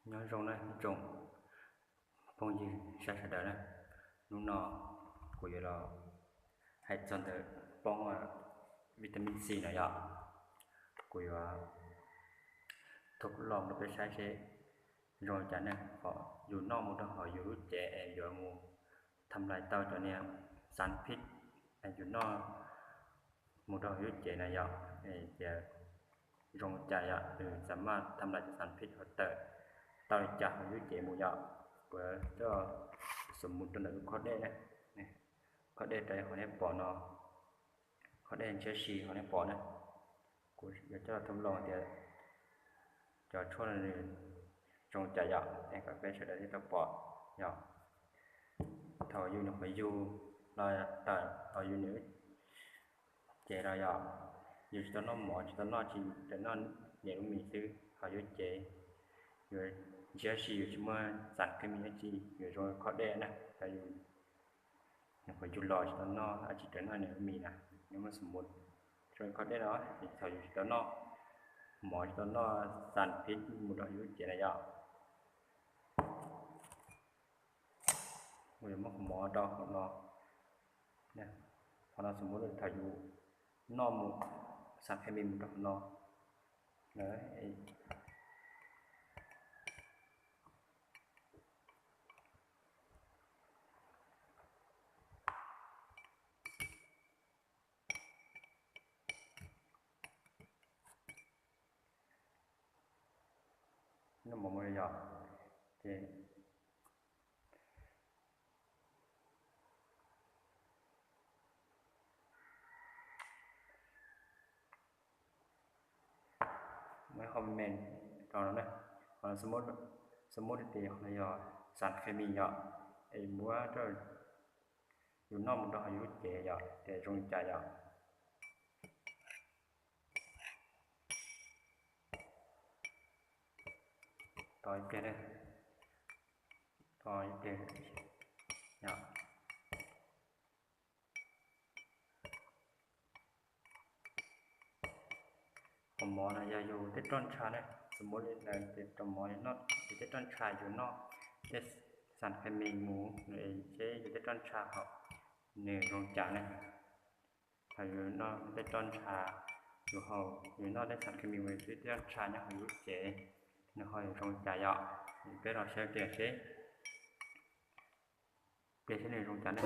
Nyob zoo na ib tsoom phooj ywg sawv daws na, hnub no kuv yuav los hais txog ntawm poob vitamin C no yom. Kuv yuav thub los rau peb saib seb zoo li cas ne, kom yus noj mus rau hauv yus lub cev es yuav mus tham lais tau cov niag xav phij, yus noj mus rau hauv yus lub cev na yom, es tias zoo li cas yom, yus xam maj tham lais cov xav phij hauv tawm tau li cas hauv yus lub cev mus yom. Kuv coj xum mus rau ntawm lub khob dej na, khob dej rau qhov nej pom no, khob dej ntshiab si qhov nej pom na. Kuv yuav coj thub los tias cov tshuaj no nws zoo li cas yom, es kom peb sawv daws thiaj tau pom yom. Thaum yus nyuam qhuav yug los tawm hauv yus niam lub cev no yom, yus tsis tau noj mov, tsis tau noj, tsis tau noj niam lub mis xwb, hauv yus lub cev yuav ntshiab si, yus tsis muaj xav khe mis dab tsi, yuav zoo li khob dej na. Thaum yus nyuam qhuav yug los tsis tau noj dab tsi, tsis tau noj niam lub mis na, nws muaj xum mus zoo li khob dej no, es thaum yus tsis tau noj mov, tsis tau noj xav phij mus rau hauv yus lub cev na yom, kuv yuav muab qhov mov rau hauv no. Qhov no xum mus thaum yus noj mus xav khe mis mus rau hauv no. Noj mov mus yom, ces muab qhov me me rau no na. Qhov no xum mus tias qhov no yog xav khe mis yom, es muab rau yus noj mus rau hauv yus lub cev yom, ces zoo li cas yom. Tos ib pliag, tos ib pliag. Qhov mov no yog yus tej roj ntsha ne, xum mus li ntawd ces rau mov noj yus tej roj ntsha, yus noj tej xav khe mis mus seb yus tej roj ntsha hauv nws zoo cas ne. Thaum yus noj tej roj ntsha, yus haus, yus noj tej xav khe mis mus, yus tej roj ntsha nyob hauv yus lub cev, nws ho yuav zoo cas yom. Peb los saib tias seb, pliag seb nws zoo cas ne.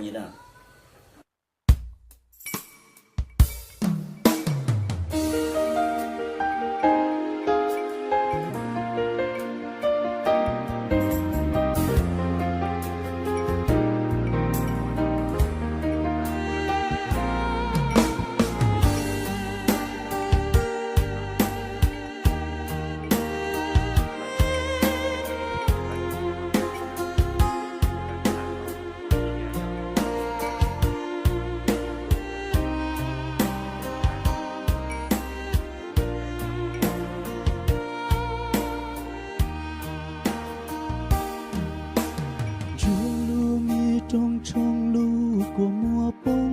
Ntsuag lub me rooj tshoob lub kua muag poob,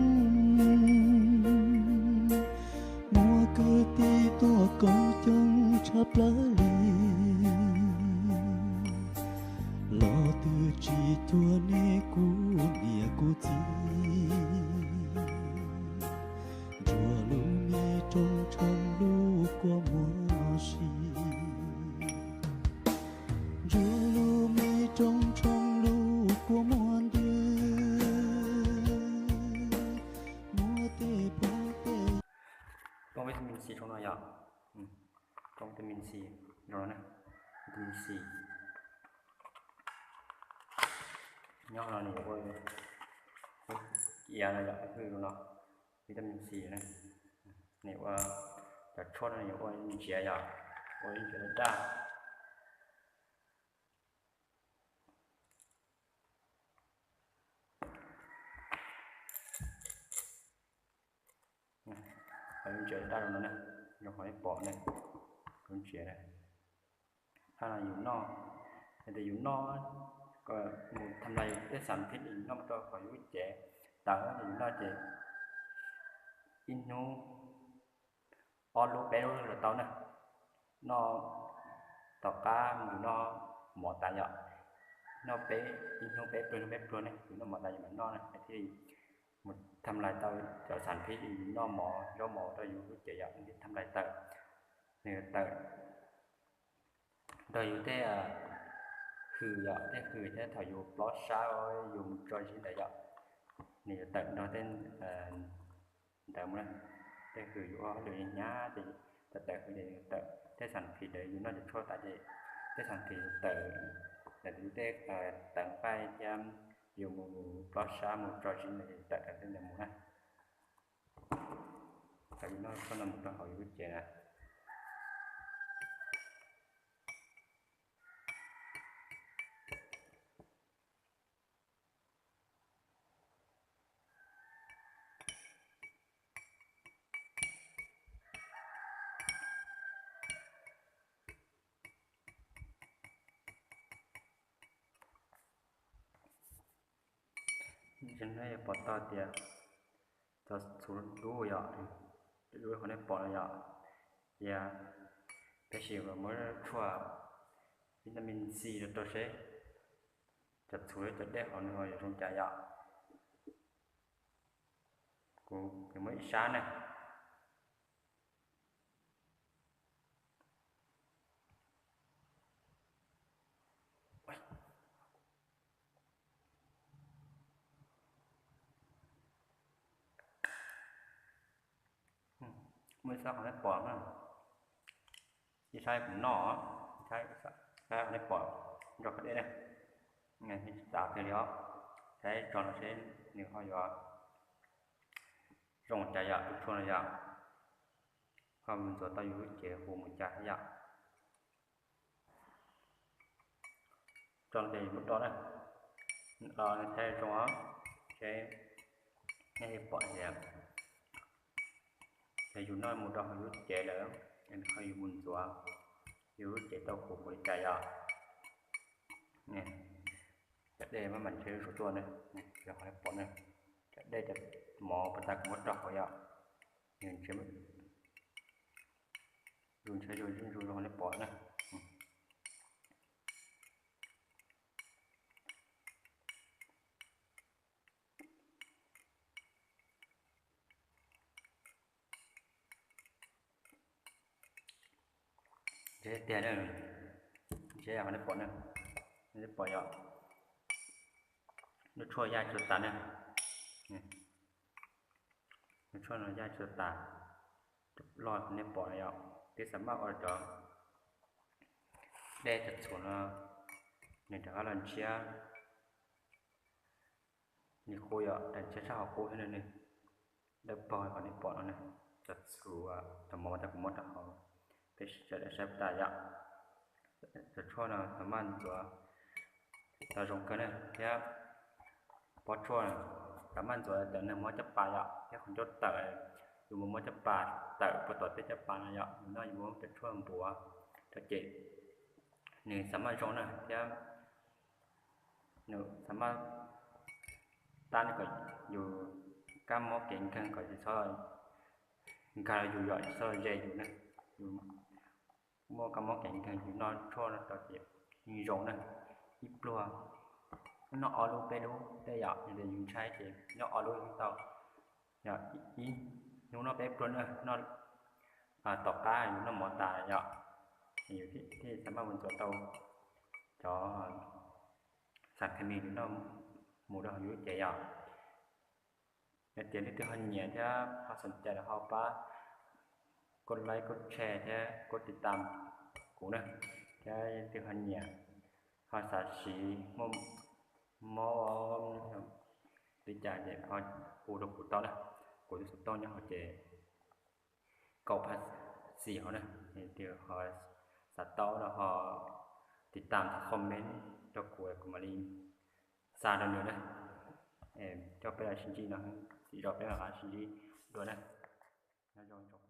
muaj kwv tij tuaj koom coob tshaj plaws li. Los twb tsis cuag nej kuv niam kuv txiv. Ntsuag lub me rooj tshoob lub kua muag si, ntsuag lub me rooj tshoob lub kua muag ntws, muaj tej phooj tej. Poob vitamin C zoo no yom. Poob vitamin C zoo no na. Vitamin C nyob no nws yuav ua iav no yom, hwj no. Vitamin C na, nws ua cov tshuaj no yuav ua ntsiav yom, ua ib ntsiav daj daj. Qhov lub ntsiav daj daj no na, zoo qhov nej pom ne, lub ntsiav na. Thaj no yus noj, yog tias yus noj, mus tham lais yus tej xav phij yus noj rau hauv yus lub cev tawm, yus noj ces ib hnub ob lub peb lub los tau na. Noj tom qab yus noj mov tas yom. Noj peb, ib hnub peb pluag, hnub peb pluag ne, yus noj mov tas yus mam noj na, thiaj li mus tham lais tau cov xam phib yus noj mov, zaub mov rau yus lub cev yom, nws tham lais tawm, nws tawm nrog yus tej hws yom, tej hws thiab thaum yus plob sab yus mus tso zis ntawd yom, nws yuav tawm nrog tej ntawd mus na. Tej hws yus ua hauj lwm hnyav ces tawm tawm hws ces tawm, tej xam phim ntawd yus noj cov tshuaj tas ces tej xam phim tawm, tawm tej teev nqaij thiab yus mus plob sab mus tso zis ntawd ces tawm tawm tej ntawd mus na. Thaum yus noj tshuaj no mus rau hauv yus lub cev na. Ces nej yuav pom tau tias txog txhuv dub yom, dub qhov nej pom no yom, yog peb sim muab tshuaj vitamin C rau seb cov txhuv cov dej hauv nws ho yuav zoo cas yom. Kuv yuav muab ib sab ne. Muaj ib sab qhov nej pom na, ib sab kuv noj, ib sab qhov nej pom nrog qhov dej ne, tsis txav kiag li os. Saib tso no seb nws ho yuav zoo cas yom, tus tshuaj no yom, ho mus ntxuav tau yus lub cev huv mus cas thiab yom. Tso ces yus muab do na, do saib zoo os, seb nej pom tias yus noj mus rau hauv yus lub cev lawm, ho yus mus ntxuav yus lub cev tau huv mus li cas yom. Cov dej maj mam ntshe zuj zus tuaj na, yog qhov nej pom na, cov dej cov mov pas tas kuv muab rau hauv yom, nws ntshe, yus ntshe yus zuj zus zoo qhov nej pom na. Ntshe tiag na, ntshe qhov nej pom na, nej pom yom, lub tshuaj yaj tsis tas na, lub tshuaj no yaj tsis tas, loj nej pom na yom, twb xav maj ua cov dej cov txhuv no, nws rov qab los ntshiab, nws qub yom, rov ntshiab sab hauv qub thiab na, nws dawb paug qhov nej pom no na, cov txhuv, cov mov tas kuv muab rau hauv, peb sawv daws saib tas yom. Cov tshuaj no xav maj ntxuav tau zoo kawg na thiab, pob tshuaj xav maj ntxuav cov neeg mob caj pas yom, thiab qhov ncauj tawm, yus mus muab caj pas tawm puag tom tej caj pas no yom, yus noj yus muab cov tshuaj npuav rau ces nws xav maj zoo na thiab nws xav maj tab kom yus kab mob kev nkeeg kom tsis txhob nkag yus yom, tsis txhob ze yus na. Yus muaj kab mob kev nkeeg yus noj tshuaj no rau ces yeej zoo na. Ib pluag noj ob lub peb lub tej yom, yus ntshai ces noj ob lub yeej tau. Yog ib hnub noj peb pluag na, noj tom qab yus noj mov tas yom, yus thiaj xav maj mus ntxuav tau cov xam khes mis yus noj mus rau hauv yus lub cev yom. Yog tias leej twg ho nyiam thiab ho xom cai los ho pab koj like koj share thiab koj tiv tam kuv na. Thiab leej twg ho nyiam ho xav siv muaj mob li cas ces ho hu rau kuv tau na. Kuv tus xov tooj nyob hauv ces kaum phab xis hauv na, leej twg ho xav tau no ho tiv tam comment rau kuv, kuv mam li xa rau nws na. Coj peb los sib ntsib no, txim zog peb mam li sib ntsib dua na. Nyob zoo tsoom